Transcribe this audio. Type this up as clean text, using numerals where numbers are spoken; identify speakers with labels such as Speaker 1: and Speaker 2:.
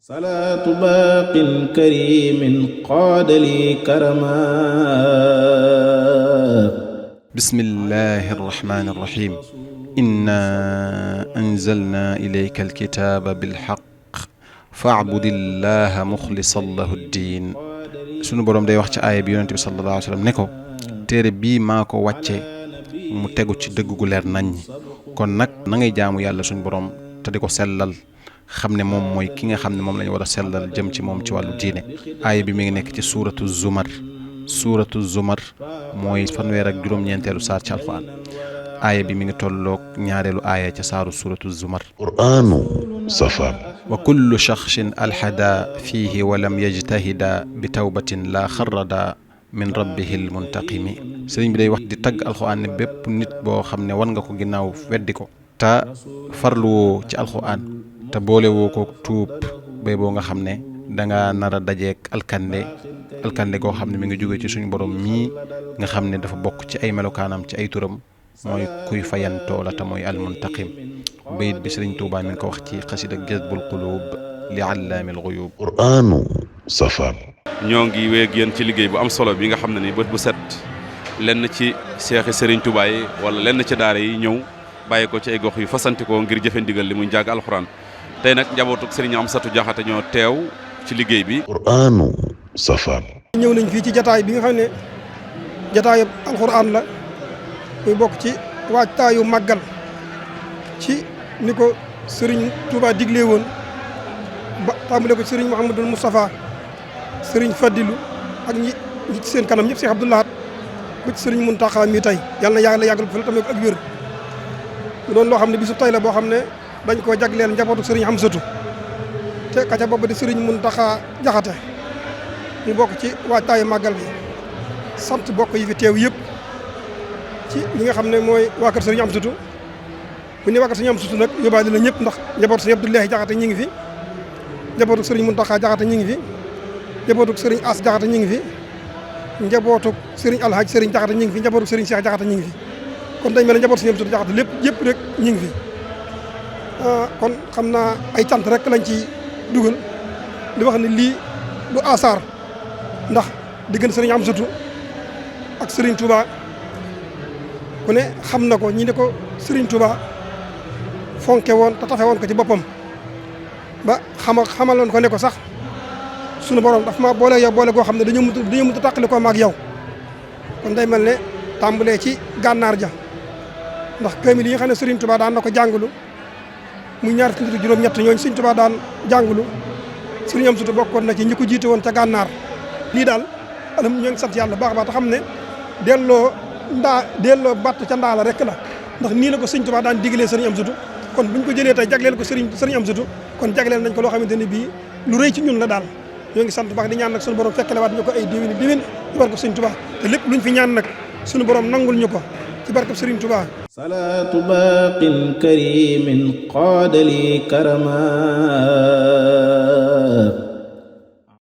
Speaker 1: salaatu baaqin karimin qaada li karama.
Speaker 2: bismillahi arrahmani irrahim. inna anzalna ilayka alkitaba bilhaq faabudillah muxlisan lahu ddin. sunu boroom day wax ci aaya bi yonente bi sallallahu alayhi wa sallam ne ko téere bii maa ko wàcce mu tegu ci dëgg gu leer nañ kon nag na ngay jaamu yàlla suñu boroom te di ko sellal xam ne moom mooy ki nga xam ne moom la ñu war a sellal jëm ci moom ci wàllu diine. aaya bi mi ngi nekk ci suuratu zumar mooy fanweer ak juróom-ñeenteelu saar ci alxuraan. aaya bi mi ngi tolloog ñaareelu aaya ca saaru suuratu zumar.
Speaker 3: qur'aanu safar.
Speaker 2: wa kullu shaxsin alxada fiihi wa lam yajtahida bi tawbatin la xarrada min rabbihil muntaqimi. sëriñ bi day wax di tagg alxuraan ne bépp nit boo xam ne war nga ko ginnaaw weddi ko te farluwoo ci alxuraan te boole woo ko tuub bay boo nga xam ne danga nar a dajeek alkande goo xam ne mi ngi jóge ci suñu borom mii nga xam ne dafa bokk ci ay melokaanam ci ay turam mooy kuy fayantoo la te mooy almuntaqim. bayit bi sëriñ Tuubaa mi ngi ko wax ci xasida jazbul qulub li allaamil ghuyub.
Speaker 3: qur'aanu safar.
Speaker 4: ñoo ngi wéeg yéen ci liggéey bu am solo bi nga xam ne ni bët bu set lenn ci seexi sëriñ Tuubaa yi wala lenn ci daara yi ñëw bàyyi ko ci ay gox yu fasantikoo ngir jëfe ndigal li muy jàng alxuraan. tey nag njabootuk sëriñ Amsatu Jaxate ñoo teew ci liggéey bi.
Speaker 3: qur'aanu safar.
Speaker 5: ñëw nañ fii ci jataay bi nga xam ne jataayu alxuraan la muy bokk ci waajtaayu màggal ci ni ko sëriñ Touba diglee woon ba tàmbale ko sëriñ Mouhamadul Moustapha sëriñ Fadilu ak ñi ci seen kanam ñëpp Cheikh Abdou Lahad ba ci sëriñ Muntaxa mi tey yàlla na yàggal ko fi la tamit ak wér mu doon loo xam ne bisu tey la boo xam ne dañ koo jagleel njabootu sëriñ Amsatu te ka ca bopp di sëriñ Muntaxa Jaxate mu bokk ci waajtaayu màggal bi sant bokk yi fi teew yëpp ci ñi nga xam ne mooy waa kër sëriñ Amsatu bu ne waa kër sëriñ Amsatu nag yóbbaale la ñëpp ndax njabootu sëriñ Abdoulahi Jaxate ñi ngi fi njabootu sëriñ Muntaxa Jaxate ñi ngi fi njabootu sëriñ As Jaxate ñi ngi fi njabootu sëriñ Alhaaj sëriñ Jaxate ñi ngi fi njabootu sëriñ Cheikh Jaxate ñi ngi fi kon dañ mel ne njabootu sëriñ Amsatu Jaxate lépp yëpp rek ñi ngi fi kon xam naa ay cant rek lañ ci dugal di wax ne lii du asaar ndax diggante sëriñ Amsatu ak sëriñ Touba ku ne xam na ko ñi ne ko sëriñ Touba fonke woon te tafe woon ko ci boppam ba xamaloon ko ne ko sax sunu borom daf ma boole yow boole goo xam ne dañu mut a tàqali ko maag yow kon day mel ne tàmbalee ci gànnaar ja ndax kaamil yi nga xam ne sëriñ Touba daan na ko jàngulu muy ñaar fukki juróom-ñett ñooñu sëriñ Touba daan jàngulu sëriñ Amsatu bokkoon na ci ñi ko jiite woon ca gànnaar lii daal ñoo ngi sant yàlla baax a baax te xam ne delloo batt ca ndaa la rek la ndax nii la ko sëriñ Touba daan digalee sëriñ Amsatu kon buñ ko jëlee tey jagleel ko sëriñ Amsatu kon jagleel nañ ko loo xamante ne bii lu rëy ci ñun la daal ñoo ngi sant baax di ñaan nag suñu borom fekkelewaat ñu ko ay déwéni ci barkeb sëriñ Touba te lépp luñ fi ñaan nag suñu borom nangul ñu ko ci barkeb sëriñ Touba.
Speaker 1: salaatu baaqin karimin qaada li karama.